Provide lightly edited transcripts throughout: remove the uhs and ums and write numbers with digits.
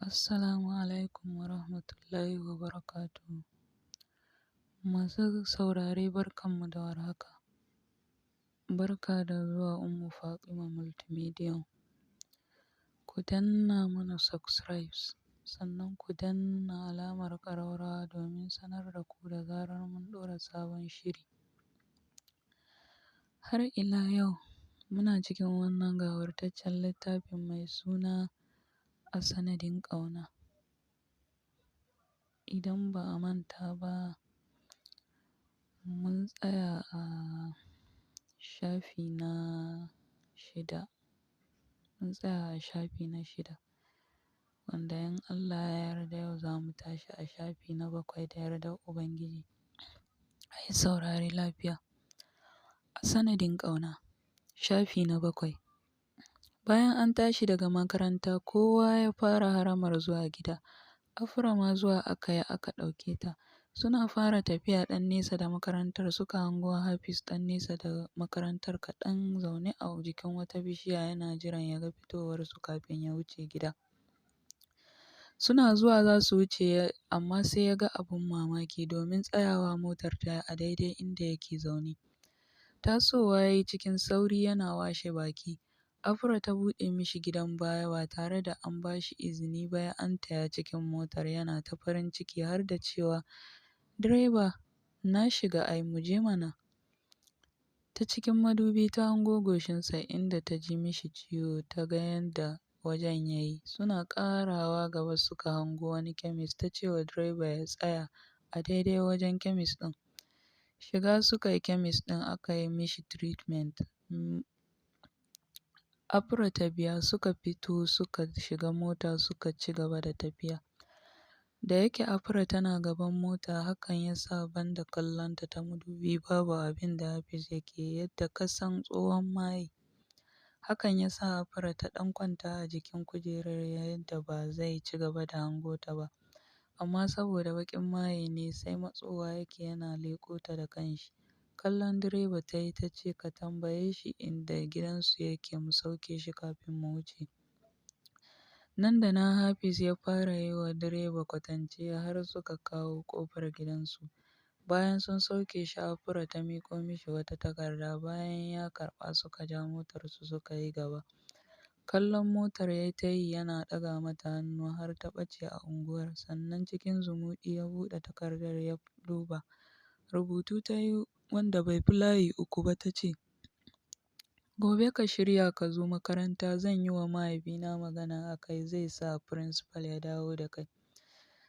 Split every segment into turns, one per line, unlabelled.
Assalamu alaikum warahmatullahi wabarakatuhu. Masu saurare barkanmu da warhaka. Barka da zuwa Ummu Fatima Multimedia. Ku danna mana subscribe sannan ku danna alamar ƙararrawa domin sanar da ku da zarar mun ɗora sabon shiri. Har ila yau muna cikin wannan gawurtaccen littafin mai suna A sanadin ƙauna. Idan ba a manta ba mun tsaya a shafi na shida. Mun tsaya a shafi na shida. Wanda in Allah ya yarda yau za mu tashi a shafi na bakwai da yardar Ubangiji. A yi saurare lafiya. A sanadin ƙauna, shafi na bakwai. Bayan an tashi daga makaranta kowa ya fara haramar zuwa gida. Afra ma zuwa aka yi aka ɗauke ta. Suna fara tafiya ɗan nesa da makarantar suka hango Hafiz ɗan nesa da makarantar kaɗan zaune a jikin wata bishiya yana jiran ya ga fitowarsu kafin ya wuce gida. Suna zuwa za su wuce amma sai ya ga abin mamaki domin tsayawa motar ta a daidai inda yake zaune. Tasowa ya yi cikin sauri yana washe baki. Afra ta buɗe mishi gidan baya ba tare da an ba shi izini ba ya antaya cikin motar yana ta farin ciki har da cewa direba na shiga ai mu je mana. Ta cikin madubi ta hango goshinsa inda ta ji mishi ciwo ta ga yadda wajen ya yi. Suna ƙarawa gaba suka hango wani kemis ta ce wa direba ya tsaya a daidai wajen kemis ɗin. Shiga suka yi kemis ɗin aka yi mishi treatment. Afra ta biya suka fito suka shiga mota suka ci gaba da tafiya. Da yake Afra tana gaban mota hakan ya sa banda kallonta ta madubi babu abin da Hafiz yake yadda ka san tsohon maye. Hakan ya sa Afra ta ɗan kwanta a jikin kujerar yadda ba zai ci gaba da hango ta ba. Amma saboda baƙin maye ne sai matsowa yake yana leƙo ta da kanshi. Kallon direba ta yi ta ce ka tambaye shi inda gidansu yake mu sauke shi kafin mu wuce. Nan da nan Hafiz ya fara yi wa direba kwatance har suka kawo ƙofar gidansu. Bayan sun sauke shi Afra ta miƙo mishi wata takarda bayan ya karɓa suka ja motarsu suka yi gaba. Kallon motar ya ta yi yana ɗaga mata hannu har ta ɓace a unguwar sannan cikin zumuɗi ya buɗe takardar ya duba. Rubutu ta yi wanda bai fi layi uku ba ta ce, Gobe ka shirya ka zo makaranta zan yi wa mahaifina magana a kai zai sa principal ya dawo da kai.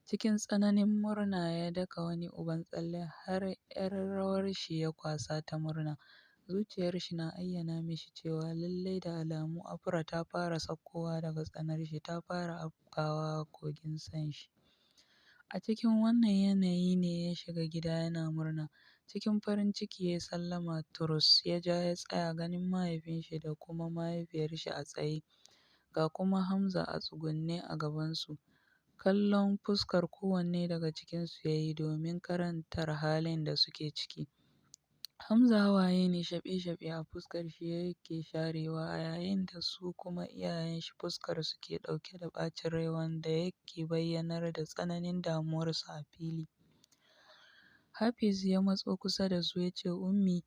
Cikin tsananin murna ya daka wani uban tsalle har 'yar rawar shi ya kwasa ta murna. Zuciyar shi na ayyana mishi cewa lallai da alamu Afra ta fara saukowa daga tsanar shi ta fara afkawa kogin son shi. A cikin wannan yanayi ne ya shiga gida yana murna. Cikin farin ciki ya yi sallama turus ya ja ya tsaya ganin mahaifin shi da kuma mahaifiyar shi a tsaye. Ga kuma Hamza a tsugunne a gabansu. Kallon fuskar kowanne daga cikinsu ya yi domin karantar halin da suke ciki. Hamza hawaye ne shaɓe-shaɓe a fuskar shi yake sharewa a yayin da su kuma iyayen shi fuskar su ke ɗauke da ɓacin rai wanda yake bayyanar da tsananin damuwarsu a fili. Hafiz ya matso kusa da su ya ce Ummi,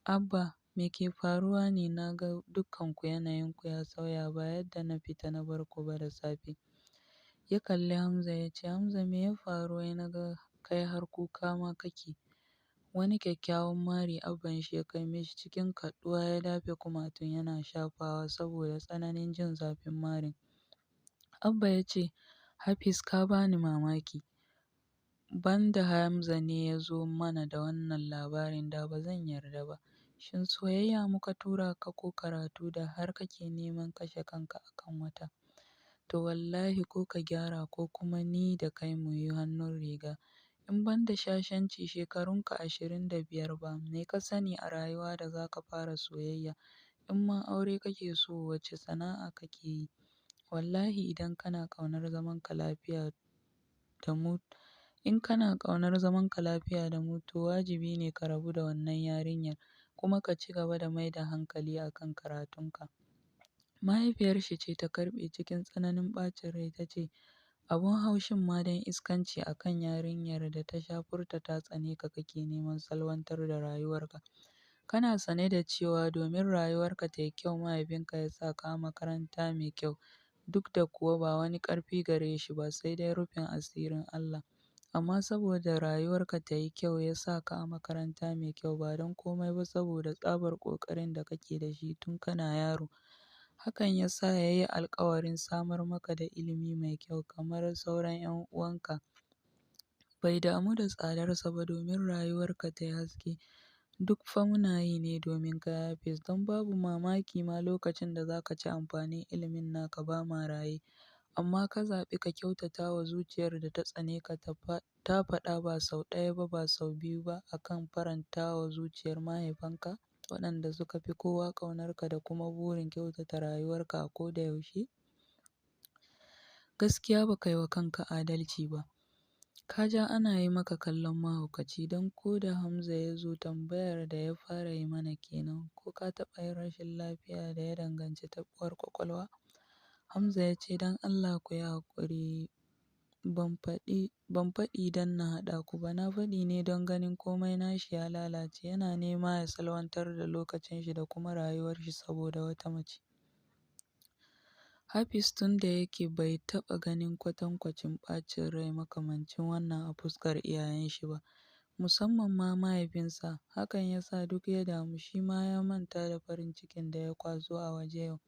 Abba, me ke faruwa ne na ga dukkanku yanayinku ya sauya ba yadda na fita na bar ku ba da safe. Ya kalli Hamza ya ce Hamza me ya faru wai na ga kai har kuka ma kake? Wani kyakkyawan mari Abban shi ya kai mishi cikin kaɗuwa ya dafe kumatun yana shafawa saboda tsananin jin zafin marin. Abba ya ce Hafiz ka bani mamaki. Banda Hamza ne ya zo mana da wannan labarin da ba zan yarda ba. Shin soyayya muka tura ka ko karatu da har kake neman kashe kanka a kan wata? To wallahi ko ka gyara ko kuma ni da kai mu yi hannun riga. In banda shashanci shekarunka 25 ba, me ka sani a rayuwa da za ka fara soyayya? In ma aure kake so wace sana'a kake yi? Wallahi idan kana ƙaunar zaman ka lafiya da mu, in kana ƙaunar zaman ka lafiya da mu to wajibi ne ka rabu da wannan yarinyar kuma ka ci gaba da mai da hankali a kan karatunka. Mahaifiyar shi ce ta karɓe cikin tsananin ɓacin rai ta ce, Abun haushin ma don iskanci a kan yarinyar da ta sha furta ta tsane ka kake neman salwantar da rayuwarka. Kana sane da cewa domin rayuwarka ta yi kyau mahaifinka ya sa ka a makaranta mai kyau, duk da kuwa ba wani ƙarfi gare shi ba sai dai rufin asirin Allah. Amma saboda rayuwarka ta yi kyau ya sa ka a makaranta mai kyau ba don komai ba saboda tsabar ƙoƙarin da kake da shi tun kana yaro. Hakan ya sa ya yi alƙawarin samar maka da ilimi mai kyau kamar sauran 'yan uwanka. Bai damu da tsadarsa ba domin rayuwarka ta yi haske. Duk fa muna yi ne domin kai Hafiz, don babu mamaki ma lokacin da za ka ci amfanin ilimin naka ba ma raye. Amma ka zaɓi ka kyautata wa zuciyar da ta tsane ka ta faɗa ba sau ɗaya ba ba sau biyu ba a kan faranta wa zuciyar mahaifanka waɗanda suka fi kowa ƙaunarka da kuma burin kyautata rayuwarka a ko da yaushe. Gaskiya ba ka yi wa kanka adalci ba. Ka ja ana yi maka kallon mahaukaci don ko da Hamza ya zo tambayar da ya fara yi mana kenan, ko ka taɓa yin rashin lafiya da ya danganci taɓuwar ƙwaƙwalwa? Hamza ya ce don Allah ku yi haƙuri ban faɗi don na haɗa ku ba, na faɗi ne don ganin komai nashi ya lalace, yana nema ya salwantar da lokacin shi da kuma rayuwar shi saboda wata mace. Hafiz tun da yake bai taɓa ganin kwatankwacin ɓacin rai makamancin wannan a fuskar iyayen shi ba, musamman ma mahaifinsa. Hakan ya sa duk ya damu, shi ma ya manta da farin cikin da ya kwaso a waje yau.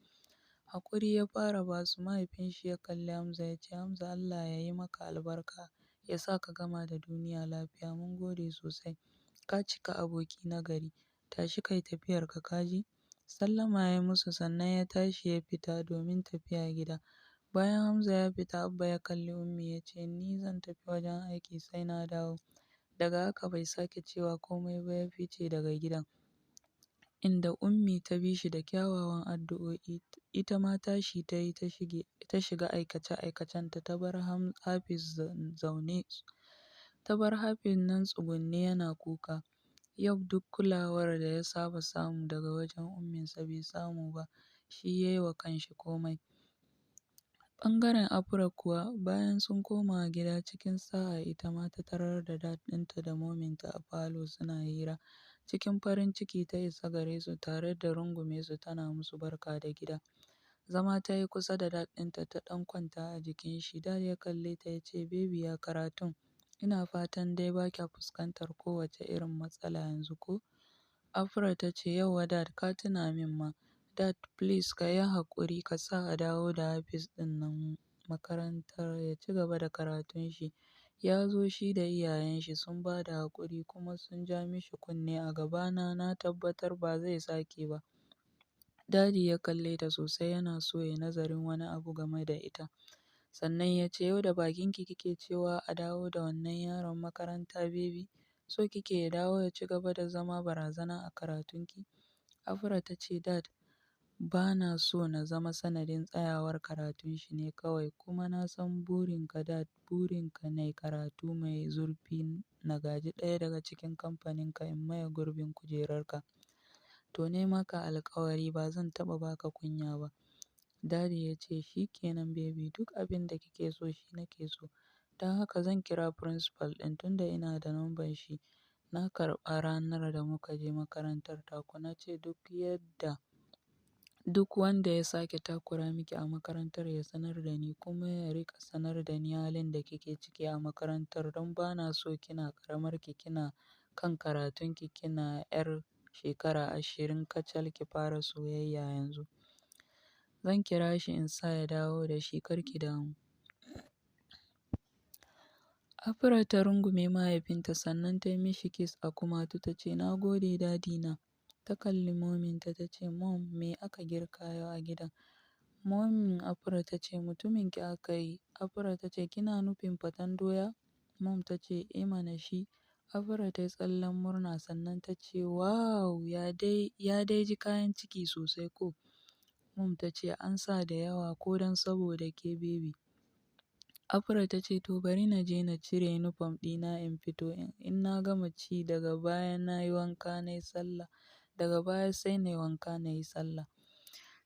Haƙuri ya fara basu, mahaifin shi ya kalli Hamza ya ce, Hamza Allah ya yi maka albarka, ya sa ka gama da duniya lafiya, mun gode sosai. Ka cika aboki na gari. Tashi kai tafiyarka ka ji. Sallama ya yi musu sannan ya tashi ya fita domin tafiya gida. Bayan Hamza ya fita, Abba ya kalli Ummi ya ce, Ni zan tafi wajen aiki sai na dawo. Daga haka bai sake cewa komai ba ya fice daga gidan. Inda Ummi ta bi shi da kyawawan addu'o'i, ita ma tashi ta yi ta shiga aikace-aikacenta ta bar Hafiz zaune. Ta bar Hafiz nan tsugunne yana kuka. Yau duk kulawar da ya saba samu daga wajen Umminsa bai samu ba, shi ya yi wa kanshi komai. Ɓangaren Afra kuwa, bayan sun koma gida cikin sa'a ita ma ta tarar da Dad ɗinta da Mominta a falo suna hira. Cikin farin ciki ta isa gare su tare da rungume su tana musu barka da gida. Zama ta yi kusa da Dad ɗinta ta ɗan kwanta a jikin shi. Dad ya kalle ta ya ce, Baby ya karatun? Ina fatan dai ba kya fuskantar kowace irin matsala yanzu ko? Afra ta ce, Yauwa Dad, ka tuna min ma. Dad please ka yi haƙuri ka sa a dawo da Hafiz ɗin nan makarantar ya ci gaba da karatun shi. Ya zo shi da iyayen shi sun ba da haƙuri kuma sun ja mishi kunne a gabana, na tabbatar ba zai sake ba. Daddy ya kalle ta sosai yana so ya yi nazarin wani abu game da ita. Sannan ya ce, Yau da bakinki kike cewa a dawo da wannan yaron makaranta baby? So kike ya dawo ya ci gaba da zama barazana a karatunki? Afra ta ce, Dad, ba na so na zama sanadin tsayawar karatun shi ne kawai, kuma na san burinka Dad, burinka na yi karatu mai zurfi na gaji ɗaya daga cikin kamfaninka in maye gurbin kujerarka. To nai maka alƙawari ba zan taɓa baka kunya ba. Daddy ya ce, Shi kenan baby, duk abin da kike so shi nake so. Don haka zan kira principal ɗin tunda ina da numban shi. Na karɓa ranar da muka je makarantar taku. Na ce duk wanda ya sake takura miki a makarantar ya sanar da ni kuma ya riƙa sanar da ni halin da kike ciki a makarantar don ba na so kina ƙaramarki kina kan karatunki kina 'yar shekara 20 kacal ki fara soyayya yanzu. Zan kira shi in sa ya dawo da shi kar ki damu. Afra ta rungume mahaifinta sannan ta yi mishi kiss a kumatu ta ce, Na gode Daddy na. Ta kalli mominta ta ce, Mom, me aka girka yau a gidan? Momin Afra ta ce, Mutuminki aka yi. Afra ta ce, Kina nufin faten doya? Mom ta ce, E mana shi. Afra ta yi tsallen murna sannan ta ce, Wow, ya dai ji kayan ciki sosai ko? Mom ta ce, An sa da yawa ko don saboda ke baby. Afra ta ce, To bari na je na cire yunifom ɗina in fito, in na gama ci daga baya na yi wanka na yi sallah. Daga baya sai na yi wanka na yi sallah.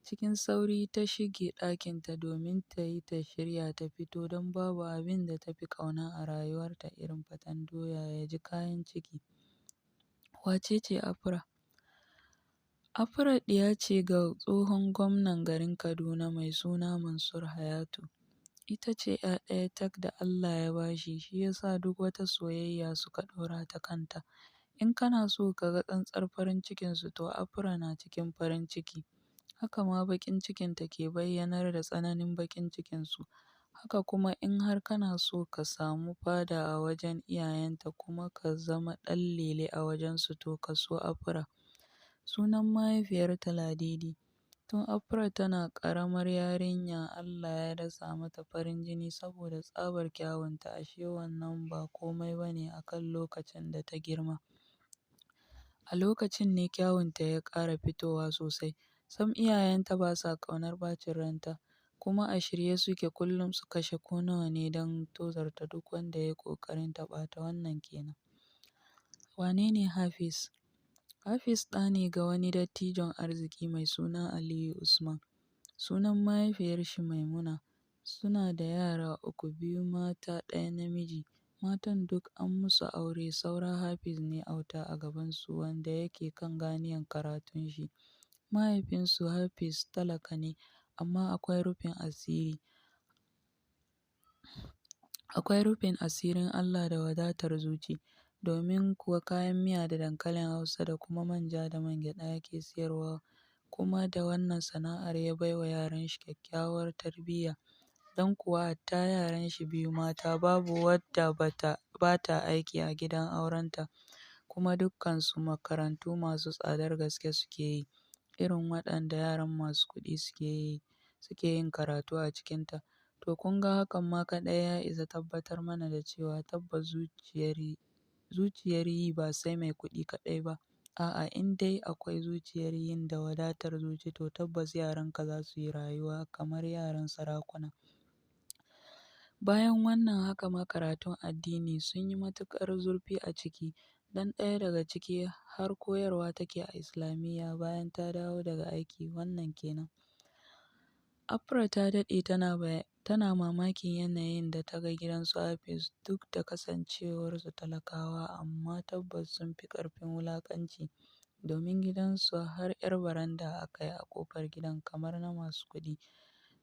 Cikin sauri ta shige ɗakinta domin ta yi ta shirya ta fito don babu abin da ta fi ƙauna a rayuwarta irin faten doya ya ji kayan ciki. Wace ce Afra? Afra ɗiya ce ga tsohon gwamnan garin Kaduna mai suna Mansur Hayatu. Ita ce 'ya ɗaya tak da Allah ya bashi, shi ya sa duk wata soyayya suka ɗora ta kanta. In kana so ka ga tsantsar farin cikinsu to Afra na cikin farin ciki. Haka ma baƙin cikinta ke bayyanar da tsananin baƙin cikinsu. Haka kuma in har kana so ka samu fada a wajen iyayenta kuma ka zama ɗan lele a wajensu to ka so Afra. Sunan mahaifiyarta Ladidi. Tun Afra tana ƙaramar yarinya Allah ya dasa mata farin jini saboda tsabar kyawunta, ashe wannan ba komai bane a kan lokacin da ta girma. A lokacin ne kyawunta ya ƙara fitowa sosai. Sam iyayenta ba sa ƙaunar ɓacin ranta, kuma a shirye suke kullum su kashe ko nawa ne don tozarta duk wanda ya yi ƙoƙarin taɓa ta, wannan kenan. Wane ne Hafiz? Hafiz ɗa ne ga wani dattijon arziki mai suna Aliyu Usman. Sunan mahaifiyar shi Maimuna. Suna da yara uku, biyu mata ɗaya namiji. Matan duk an musu aure saura Hafiz ne auta a gabansu wanda yake kan ganiyar karatun shi. Mahaifin su Hafiz talaka ne, amma akwai rufin asiri. Akwai rufin asirin Allah da wadatar zuci, domin kuwa kayan miya da dankalin Hausa da kuma manja da man gyaɗa yake siyarwa kuma da wannan sana'ar ya baiwa yaran shi kyakkyawar tarbiyya. Don kuwa hatta yaran shi biyu mata babu wadda bata aiki a gidan aurenta, kuma dukkansu makarantu masu tsadar gaske suke yi, irin waɗanda yaran masu kuɗi suke yin karatu a cikinta. To kun ga hakan ma kaɗai ya isa tabbatar mana da cewa tabbas zuciyar yi ba sai mai kuɗi kaɗai ba. A'a, in dai akwai zuciyar yin da wadatar zuci to tabbas yaranka za su yi rayuwa kamar yaran sarakuna. Bayan wannan haka ma karatun addini sun yi matuƙar zurfi a ciki, don ɗaya daga ciki har koyarwa take a Islamiyya bayan ta dawo daga aiki, wannan kenan. Afra ta daɗe tana mamakin yanayin da ta ga gidan su Hafiz duk da kasancewarsu talakawa amma tabbas sun fi ƙarfin wulaƙanci, domin gidansu har 'yar baranda aka yi a ƙofar gidan kamar na masu kuɗi.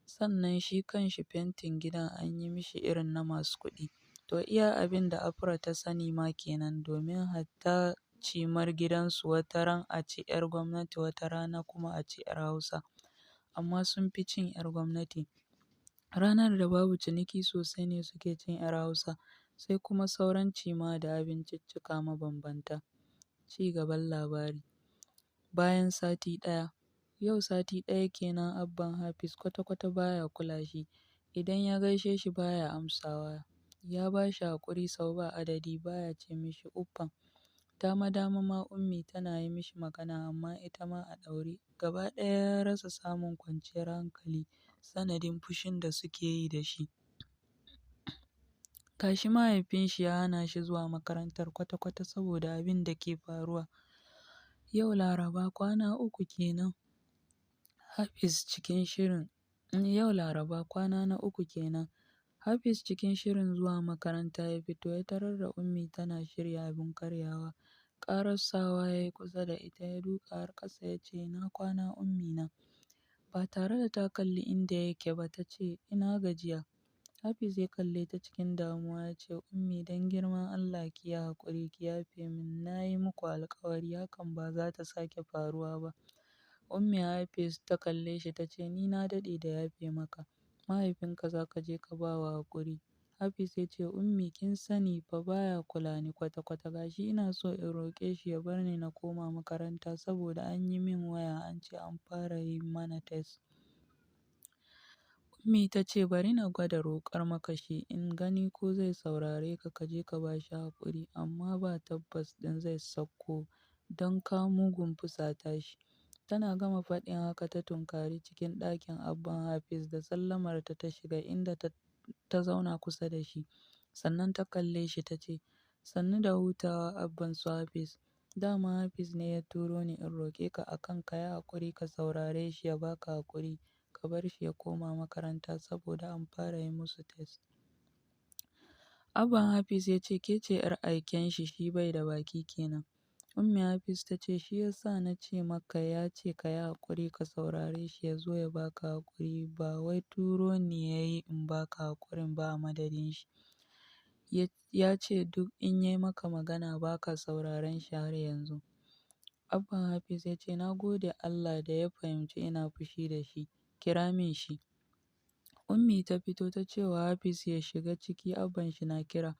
Sannan shi kanshi fentin gidan an yi mishi irin na masu kuɗi. To iya abin da Afra ta sani ma kenan, domin hatta cimar gidansu wata ran a ci 'yar gwamnati wata rana kuma a ci 'yar Hausa, amma sun fi cin 'yar gwamnati. Ranar da babu ciniki sosai ne suke cin 'yar Hausa, sai kuma sauran cima da abinciccika mabambanta. Ci gaban labari. Bayan sati ɗaya. Yau sati ɗaya kenan Abban Hafiz kwata-kwata baya kula shi. Idan ya gaishe shi baya amsawa. Ya ba shi haƙuri sau ba adadi baya ce mishi uffam. Dama-dama ma Ummi tana yi mishi magana amma ita ma a ɗaure. Gaba ɗaya ya rasa samun kwanciyar hankali sanadin fushin da suke yi da shi. Ga shi mahaifin shi ya hana shi zuwa makarantar kwata-kwata saboda abin da ke faruwa. Yau Laraba kwana uku kenan Hafiz cikin shirin Yau Laraba kwana na uku kenan Hafiz cikin shirin zuwa makaranta ya fito ya tarar da Ummi tana shirya abin karyawa. Ƙarasawa ya yi kusa da ita ya duƙa har ƙasa ya ce ina kwana Ummina. Ba tare da ta kalli inda yake ba ta ce ina gajiya. Hafiz ya kalle ta cikin damuwa ya ce Ummi don girman Allah ki yi haƙuri ki yafe min, na yi muku alƙawari hakan ba za ta sake faruwa ba. Ummi Hafiz ta kalle shi ta ce ni na daɗe da yafe maka, mahaifinka za ka je ka ba wa haƙuri. Hafiz ya ce Ummi kin sani fa baya kula ni kwata-kwata, ga shi ina so in roƙe shi ya bar ni na koma makaranta saboda an yi min waya an ce an fara yi mana test. Ummi ta ce bari na gwada roƙar maka shi in gani ko zai saurare ka ka je ka ba shi haƙuri, amma ba tabbas ɗin zai sauko don ka mugun fusata shi. Tana gama faɗin haka ta tunkari cikin ɗakin Abban Hafiz da sallamarta ta shiga inda ta zauna kusa da shi. Sannan ta kalle shi ta ce, sannu da hutawa Abban su Hafiz. Dama Hafiz ne ya turo ni in roƙe ka akan ka yi haƙuri ka saurare shi ya baka haƙuri, ka bar shi ya koma makaranta saboda an fara yi musu test. Abban Hafiz ya ce ke ce 'yar aiken shi, shi bai da baki kenan. Ummi Hafiz ta ce shi ya sa na ce maka ya ce ka yi haƙuri ka saurare shi ya zo ya baka haƙuri, ba wai turo ni ya yi in baka haƙurin ba a madadin shi. Ya ce duk in ya yi maka magana baka sauraren shi har yanzu. Abban Hafiz ya ce na gode Allah da ya fahimci ina fushi da shi, kira min shi. Ummi ta fito ta ce wa Hafiz ya shiga ciki, abban shi na kira.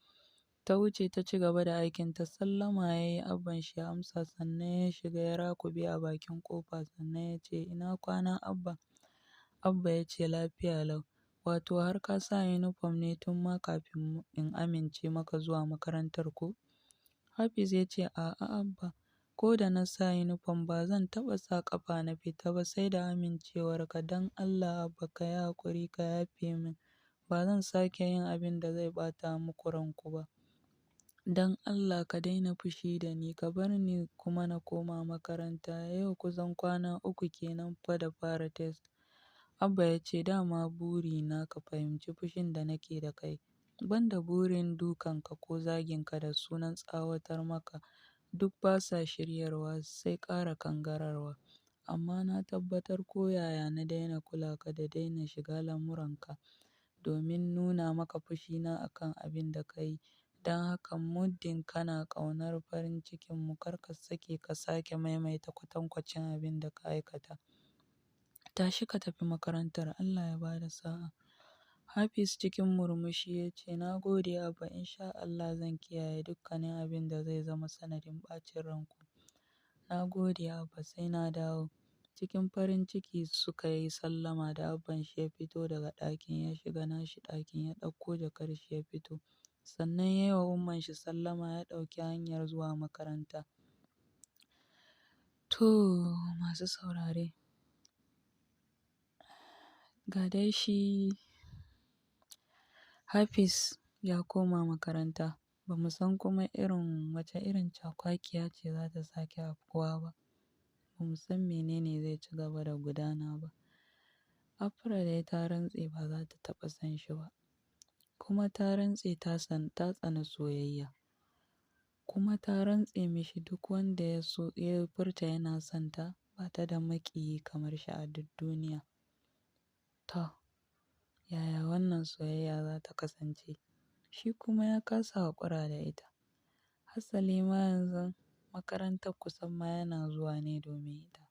Ta wuce ta ci gaba da aikinta, sallama ya yi, abban shi ya amsa, sannan ya shiga ya rakuɓe a bakin ƙofa, sannan ya ce ina kwana Abba. Abba ya ce lafiya lau. Wato har ka sa yunifom ne tun ma kafin in amince maka zuwa makarantar ko? Hafiz ya ce a'a Abba, ko da na sa yunifom ba zan taɓa sa ƙafa na fita ba sai da amincewarka. Don Allah Abba ka yi haƙuri ka yafe min. Ba zan sake yin abin da zai ɓata muku ranku ba. Don Allah ka daina fushi da ni, ka bar ni kuma na koma makaranta. Yau kusan kwana 3 kenan fa da fara test. Abba ya ce dama burina ka fahimci fushin da nake da kai. Ban da burin dukanka ko zaginka da sunan tsawatar maka, duk basa shiryarwa sai ƙara kangararwa. Amma na tabbatar ko yaya na daina kula ka da daina shiga lamuranka domin nuna maka fushina a kan abin da ka yi. Don haka muddin kana ƙaunar farin cikinmu, kar ka sake ka sake maimaita kwatankwacin abin da ka aikata. Tashi ka tafi makarantar, Allah ya bada sa'a. Hafiz cikin murmushi ya ce na gode Abba, in sha Allah zan kiyaye dukkanin abin da zai zama sanadin ɓacin ranku. Na gode Abba, sai na dawo. Cikin farin ciki suka yi sallama da abban shi ya fito daga ɗakin, ya shiga nashi ɗakin ya ɗauko jakar shi ya fito. Sannan ya yi wa umman shi sallama ya ɗauki hanyar zuwa makaranta. To masu saurare, ga dai shi Hafiz ya koma makaranta. Ba mu san kuma irin wace irin cakwakiya ce za ta sake afkuwa ba. Ba mu san menene zai ci gaba da gudana ba. Afra dai ta rantse ba za ta taɓa son shi ba. Kuma ta rantse ta tsani soyayya. Kuma ta rantse mishi duk wanda ya so ya furta yana son ta, ba ta da maƙiyi kamar shi a duk duniya. To, yaya wannan soyayya za ta kasance? Shi kuma ya kasa haƙura da ita. Hassali ma yanzu makarantar kusan ma yana zuwa ne domin ita.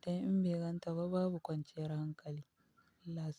Dan in bai ganta ba babu kwanciyar hankali. Allah.